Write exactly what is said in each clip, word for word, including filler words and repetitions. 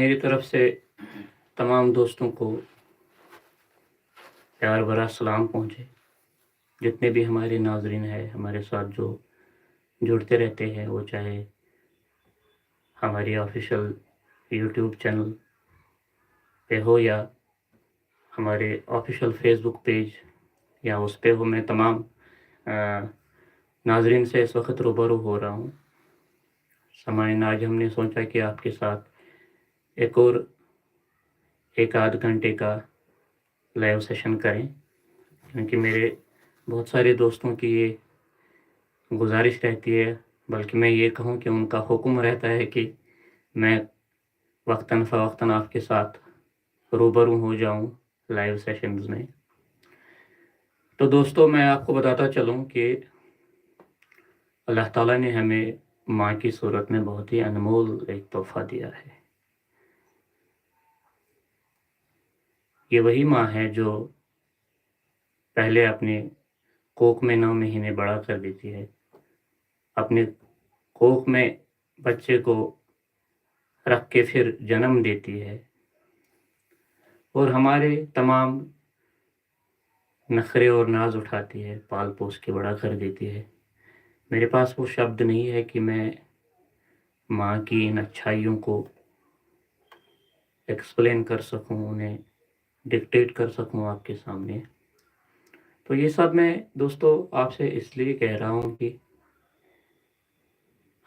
میری طرف سے تمام دوستوں کو پیار بھرا سلام پہنچے، جتنے بھی ہمارے ناظرین ہیں، ہمارے ساتھ جو جڑتے رہتے ہیں، وہ چاہے ہماری آفیشل یوٹیوب چینل پہ ہو یا ہمارے آفیشل فیس بک پیج یا اس پہ ہو۔ میں تمام ناظرین سے اس وقت روبرو ہو رہا ہوں۔ سامعین، آج ہم نے سوچا کہ آپ کے ساتھ ایک اور ایک آدھ گھنٹے کا لائیو سیشن کریں، کیونکہ میرے بہت سارے دوستوں کی یہ گزارش رہتی ہے، بلکہ میں یہ کہوں کہ ان کا حکم رہتا ہے کہ میں وقتاً فوقتاً آپ کے ساتھ روبرو ہو جاؤں لائیو سیشنز میں۔ تو دوستو، میں آپ کو بتاتا چلوں کہ اللہ تعالیٰ نے ہمیں ماں کی صورت میں بہت ہی انمول ایک تحفہ دیا ہے۔ یہ وہی ماں ہے جو پہلے اپنے کوکھ میں نو مہینے بڑا کر دیتی ہے، اپنے کوکھ میں بچے کو رکھ کے پھر جنم دیتی ہے، اور ہمارے تمام نخرے اور ناز اٹھاتی ہے، پال پوس کے بڑا کر دیتی ہے۔ میرے پاس وہ شبد نہیں ہے کہ میں ماں کی ان اچھائیوں کو ایکسپلین کر سکوں، انہیں ڈکٹیٹ کر سکوں آپ کے سامنے۔ تو یہ سب میں دوستو آپ سے اس لیے کہہ رہا ہوں کہ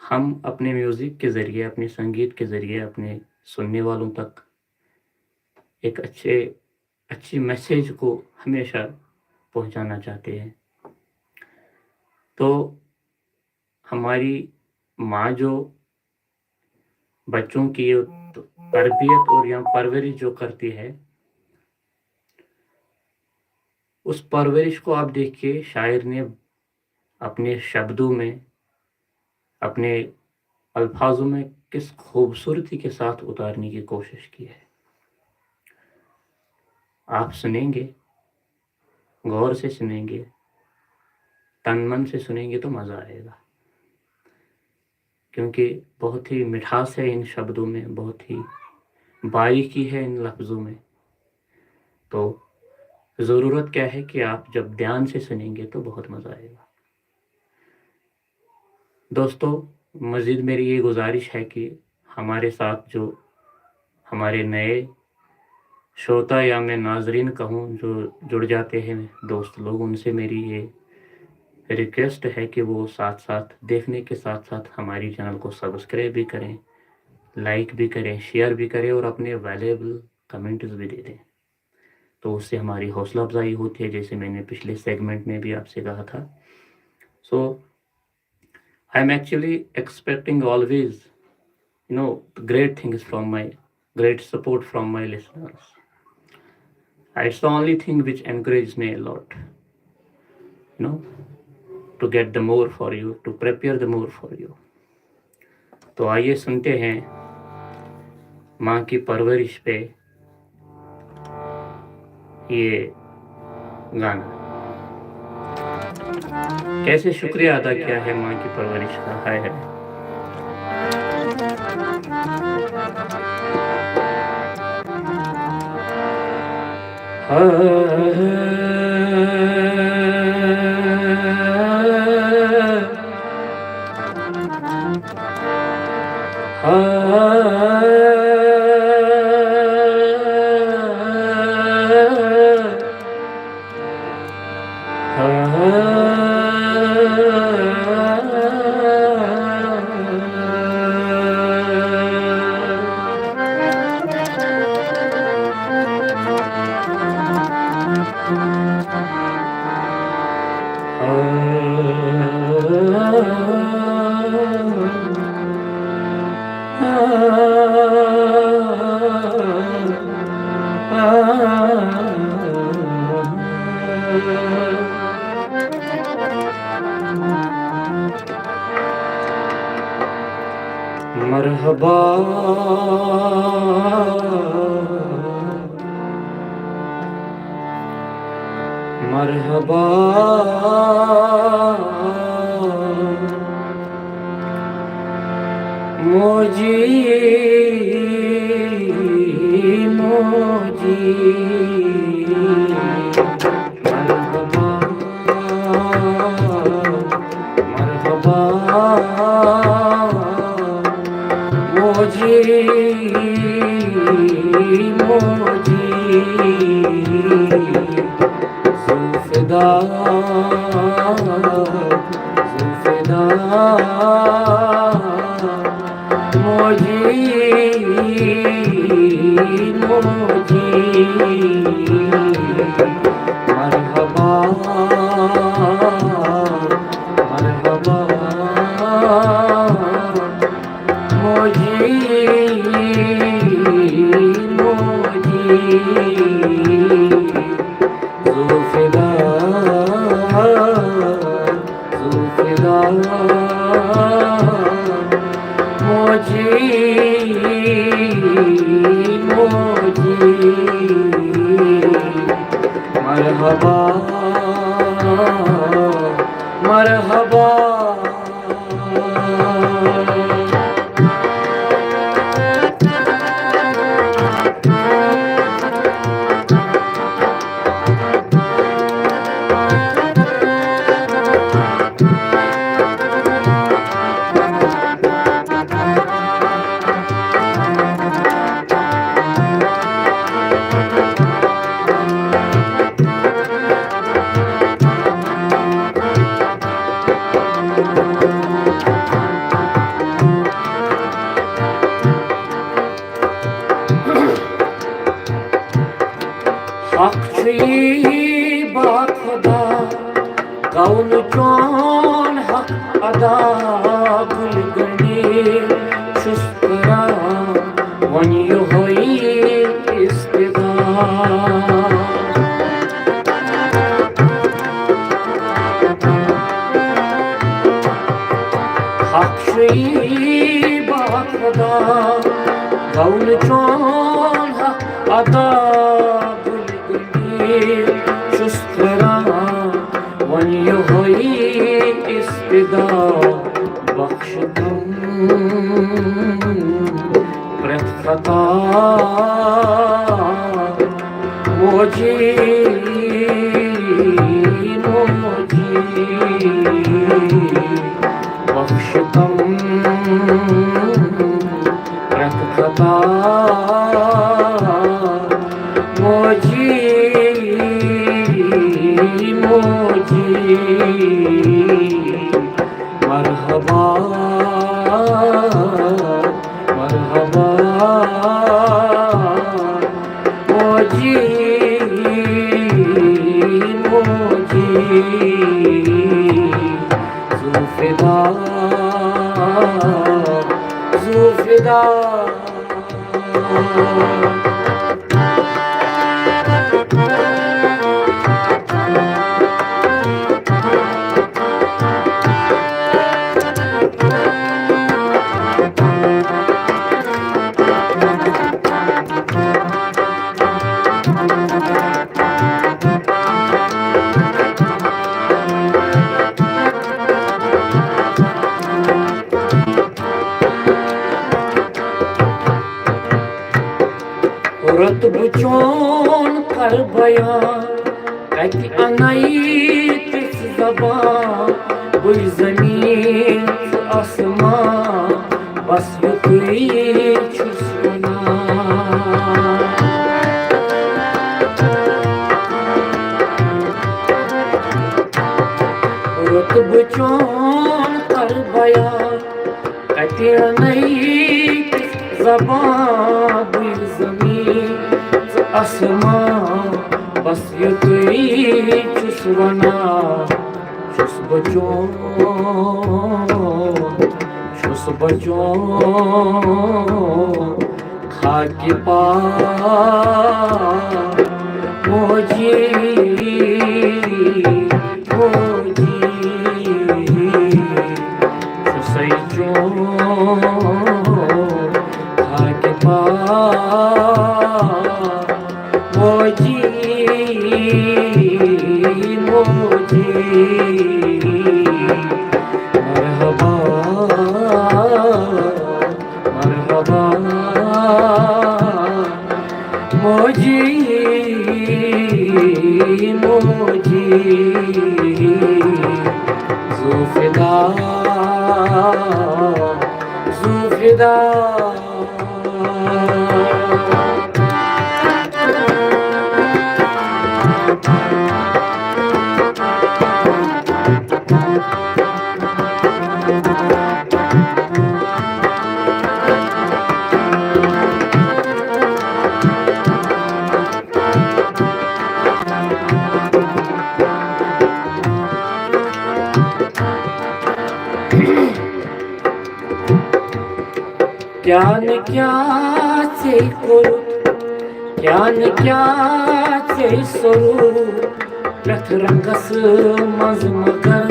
ہم اپنے میوزک کے ذریعے، اپنے سنگیت کے ذریعے اپنے سننے والوں تک ایک اچھے اچھی میسج کو ہمیشہ پہنچانا چاہتے ہیں۔ تو ہماری ماں جو بچوں کی تربیت اور یا پرورش جو کرتی ہے، اس پرورش کو آپ دیکھیے، شاعر نے اپنے شبدوں میں، اپنے الفاظوں میں کس خوبصورتی کے ساتھ اتارنے کی کوشش کی ہے۔ آپ سنیں گے، غور سے سنیں گے، تن من سے سنیں گے تو مزہ آئے گا، کیونکہ بہت ہی مٹھاس ہے ان شبدوں میں، بہت ہی باریکی ہے ان لفظوں میں۔ تو ضرورت کیا ہے کہ آپ جب دھیان سے سنیں گے تو بہت مزہ آئے گا۔ دوستو، مزید میری یہ گزارش ہے کہ ہمارے ساتھ جو ہمارے نئے شوتا یا میں ناظرین کہوں جو جڑ جاتے ہیں دوست لوگ، ان سے میری یہ ریکویسٹ ہے کہ وہ ساتھ ساتھ دیکھنے کے ساتھ ساتھ ہماری چینل کو سبسکرائب بھی کریں، لائک بھی کریں، شیئر بھی کریں اور اپنے ویلیبل کمنٹس بھی دے دیں۔ تو اس سے ہماری حوصلہ افزائی ہوتی ہے، جیسے میں نے پچھلے سیگمنٹ میں بھی آپ سے کہا تھا۔ So I am actually expecting always, you know, great things from my, great support from my listeners. It's the only thing which encourages me a lot, you know, to get the more for you, to prepare the more for you. تو آئیے سنتے ہیں ماں کی پرورش پہ یہ گانا۔ کیسے شکریہ ادا کیا ہے ماں کی پرورش کا، ہائے ہائے۔ مرحبا، مرحبا، موجی مرحبا، مرحبا، موجی، موجی، ذوالفدا، ذوالفدا۔ موجی، موجی، مرحبا، مرحبا، موجی، موجی، ذوالفدا، ذوالفدا۔ موجی، موجی، مرحبا، مرحبا۔ حق چھُے با خدا، گوٚو نہٕ چون حق ادا، گُلہِ گنڈی چھُس کران وۄنۍ یِہوٚے استدا۔ حق چھُے با خدا، گوٚو نہٕ چون حق ادا، گُلہِ گنڈی چھُس کران وۄنۍ یِہوٚے استدا۔ بخش تم پرٛٮ۪تھ خطا، موجی، موجی، بخش تم پرٛٮ۪تھ خطا، موجی، موجی۔ مرحبا، مرحبا، موجی، موجی، ذوالفدا، ذوالفدا۔ رۄتبہٕ چون کر بیان، کتہِ انے تِژھ زبان؟ بٕے زمین ژٕ آسمان، بس یُتُے چھُس ونان۔ رۄتبہٕ چون کر بیان، کتہِ انے تِژھ زبان؟ بٕے زمین ژٕ آسمان، بس یُتُے چھُس ونان۔ چھُس بہٕ چون، چھُس بہٕ چون، خاکہِ پاک موجی، موجی، چھُسَے چون خاکہِ پاک موجی، موجی، مرحبا، مرحبا، موجی، ذو فدا، ذو فدا۔ کیٛاہ نہٕ کیٛاہ ژےٚ کوٚرُتھ، کیٛاہ نہٕ کیٛاہ ژےٚ سوٚرُتھ، پرٛٮ۪تھ رنٛگس منٛز مگر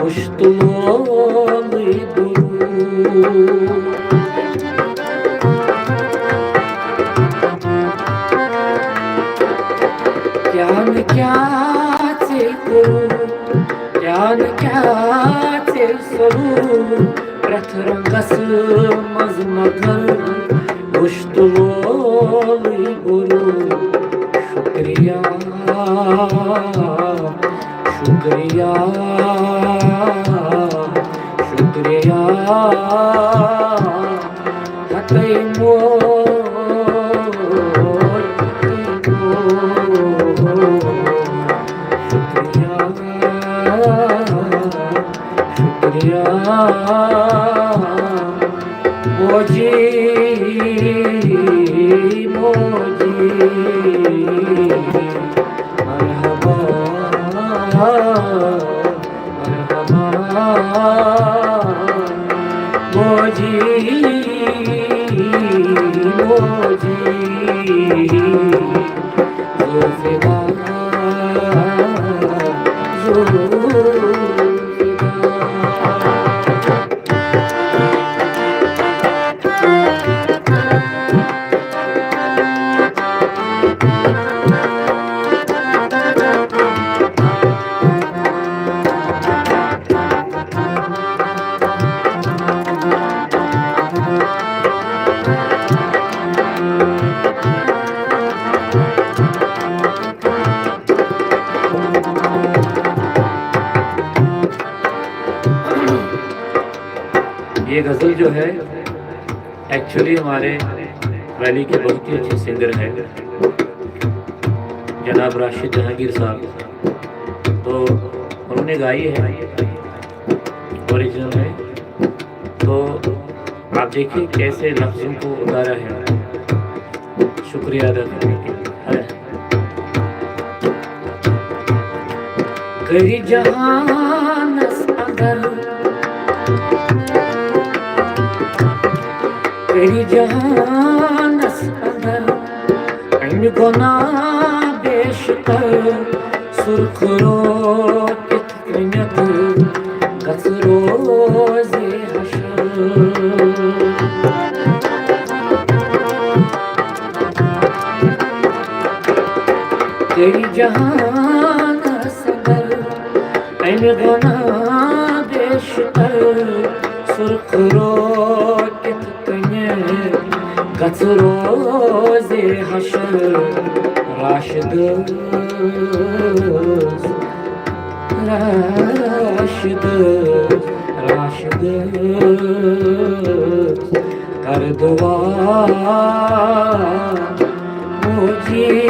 وُچھ تہٕ لولٕے بوٚرُتھ۔ کیٛاہ نہٕ کیٛاہ ژےٚ کوٚرُتھ، کیٛاہ نہٕ کیٛاہ ژےٚ سوٚرُتھ، پرٛٮ۪تھ رنٛگس منٛز مگر وُچھ تہٕ لولٕے بوٚرُتھ۔ شُکریہ، شُکریہ، شُکریہ۔ ہتے موج، ہتے موج۔ شُکریہ، شُکریہ۔ موجی، موجی۔ مرحبا، مرحبا۔ موجی، موجی۔ ذو فدا، ذو فدا۔ یہ غزل جو ہے، ایکچولی ہمارے ویلی کے بہت ہی اچھے سنگر ہیں، جناب راشد جہانگیر صاحب، تو انہوں نے گائی ہے اوریجنل میں۔ تو آپ دیکھیے کیسے لفظوں کو اتارا ہے، شکریہ ادا کرنے کے لیے۔ کٔرۍ جہانس اندر، کٔرۍ جہانس اندر، امہِ گۄناہ بیشتر سُرخ رو کِتھ کٔنٮ۪تھ گژھِ روزِ حشر۔ کٔرۍ جہانس اندر امہِ گۄناہ بیشتر سُرخ رو کِتھ کٔنٮ۪تھ گژھِ روزِ حشر۔ راشد، راشد، راشد، کر دعا موجی،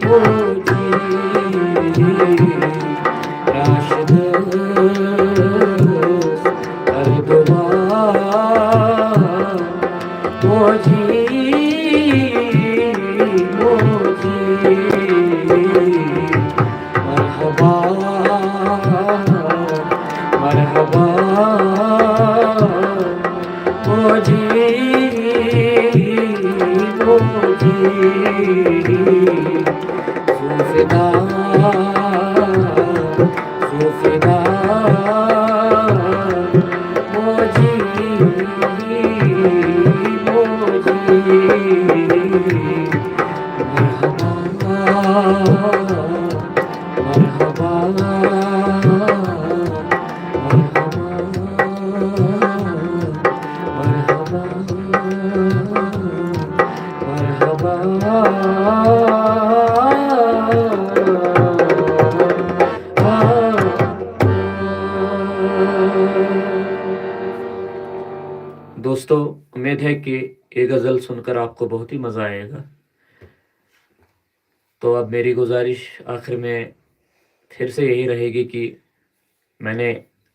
موجی۔ راشد، کر دعا موجی، موجی۔ مرحبا، مرحبا، موجی، موجی۔ ذو فدا، ذو فدا، موجی، موجی۔ مرحبا، مرحبا، مرحبا، مرحبا، مرحبا۔ तो उम्मीद है कि ये गज़ल सुनकर आपको बहुत ही मज़ा आएगा। तो अब मेरी गुजारिश आखिर में फिर से यही रहेगी कि मैंने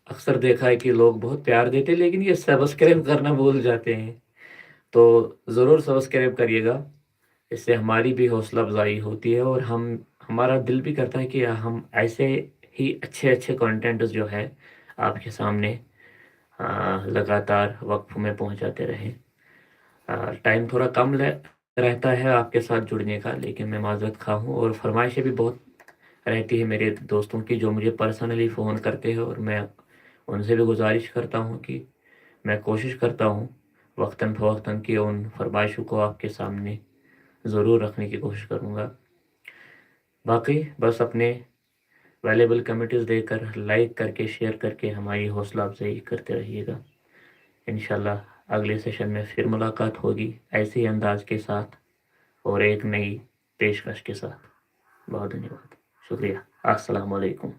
अक्सर देखा है कि लोग बहुत प्यार देते हैं, लेकिन ये सब्सक्राइब करना भूल जाते हैं। तो ज़रूर सब्सक्राइब करिएगा, इससे हमारी भी हौसला अफजाई होती है और हम, हमारा दिल भी करता है कि हम ऐसे ही अच्छे अच्छे कंटेंट जो है आपके सामने, आ, लगातार वक्फ में पहुंचाते रहें। टाइम थोड़ा कम ले रहता है आपके साथ जुड़ने का, लेकिन मैं माजरत खा हूँ और फरमाइशें भी बहुत रहती है मेरे दोस्तों की, जो मुझे पर्सनली फ़ोन करते हैं और मैं उनसे भी गुजारिश करता हूँ कि मैं कोशिश करता हूँ वक्तन फ़वक्तन कि उन फरमाइशों को आपके सामने ज़रूर रखने की कोशिश करूँगा। बाकी बस अपने वैल्यूबल कमेंट्स देकर, लाइक करके, शेयर करके हमारी हौसला अफजाई करते रहिएगा। इन अगले सेशन में फिर मुलाकात होगी ऐसे ही अंदाज के साथ और एक नई पेशकश के साथ। बहुत धन्यवाद, शुक्रिया, अस्सलाम वालेकुम।